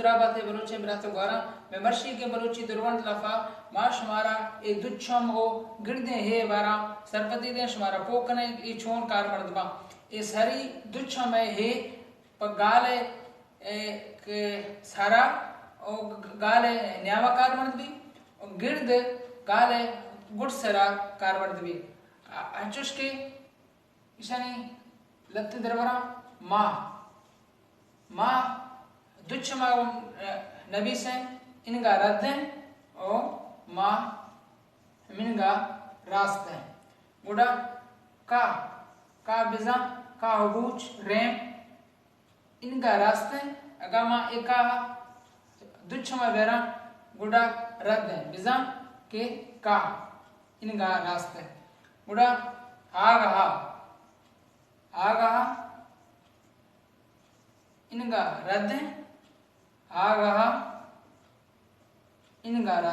درابات بلوچیں برات و گواراں، مئے مرشیگیں بلوچی درونت لافا ما شمارا اے دچم و گڑدیں ہے بارا سرپدی دیں، شمارا پوہ کنیں اے چون کارمرد باں۔ اے سری دچم ہے پہ گال ء، اے، کہ سرا و گال ء نیاما کارمرد بی و گڑد گال ء گڈسرا کارمرد بی۔ انچوش کہ ایشانی لہتیں دربراں ما، ما دچما نبیسیں، انگا رد ایں و ما ہمینگا راست ایں۔ گڑا کا، کا بزاں، کا و بوچ، ریم، انگا راست ایں۔ اگاں ما اے کا دچما بیراں گڑا رد ایں، بزاں کہ کا انگا راست ایں۔ گڑا آگہا، آگہا انگا رد ایں، آگہا انگا راست